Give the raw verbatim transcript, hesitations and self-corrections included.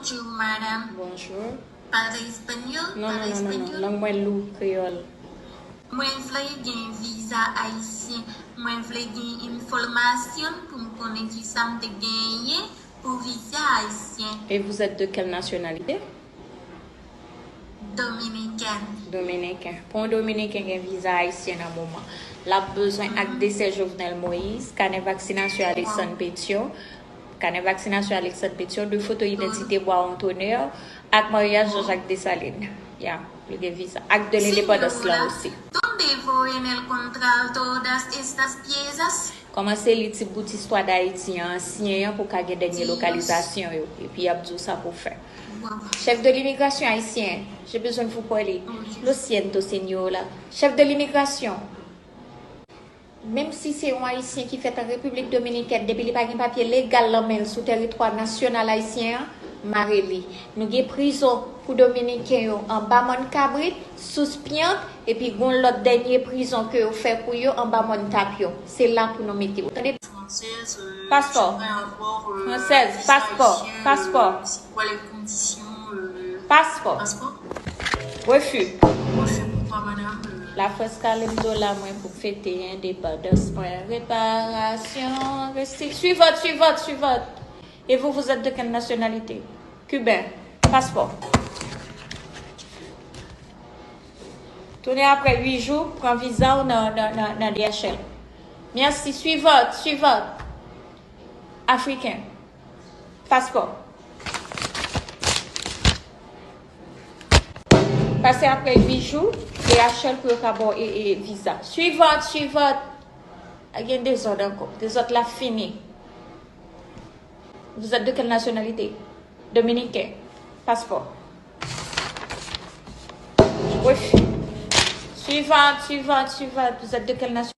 Bonjour, madame. Bonjour. Pale espanyòl? Non, non, non, non, non. Lang mwen lou, kreyòl. Mwen vle gen viza ayisyen. Mwen vle gen enfòmasyon pou m konnen kisa m te genyen pou viza ayisyen. Et vous êtes de quelle nationalité? Dominiken. Dominiken. Pou yon Dominiken gen viza ayisyen nan moman, l ap bezwen ak desè Jovenel Moïse, kanè vaksinasyon Alexandre Pétion, kanè vaksinasyon Alexandre Pétion, de foto idantite Bois Antonio ak maryaj Jean-Jacques Dessalines. Ya, li gen viza. Ak de lendepandans lan osi. ¿Dónde voen el contrato das estas piezas? Kòmanse li ti bout istwa Dayiti an, siyen an pou ka gen dènye lokalizasyon yo. Epi y ap di w sa pou fè. Chef de l'immigration haïtienne, j'ai besoin de vous parler. Lo siento, señora. Chef de l'immigration, menm si se yon ayisyen ki fèt an Repiblik Dominikèn, depi li pa gen papye legal nan men l sou tèritwa nasyonal ayisyen an, mare li. Nou gen prizon pou Dominiken yo anba Mòn Kabrit, Sous Pyant, epi gon lòt dènye prizon ke yo fè pou yo anba Mòn Tapyon. Se la pou nou mete yo. Tande? Paspò. Fransèz, paspò, paspò. Paspò. Refi. Lafrans kale m dola mwen pou fete endepandans mwen. Reparasyon, resti. Suivante, suivante, suivante. Et vous, vous êtes de quelle nationalité? Cubain. Paspò. Tounen apre uit jou, pran viza w nan, nan, nan, nan D H L. Mèsi. Suivante, suivante. Afriken. Paspò. Pase apre uit jou, D H L pou yo ka ba w e, e, viza. Suivante, suivante. A gen dezòd ankò. Dezòd la fini. Vous êtes de quelle nationalité? Dominiken. Paspò. Refi. Suivante, suivante, suivante. Vous êtes de quelle nationalité?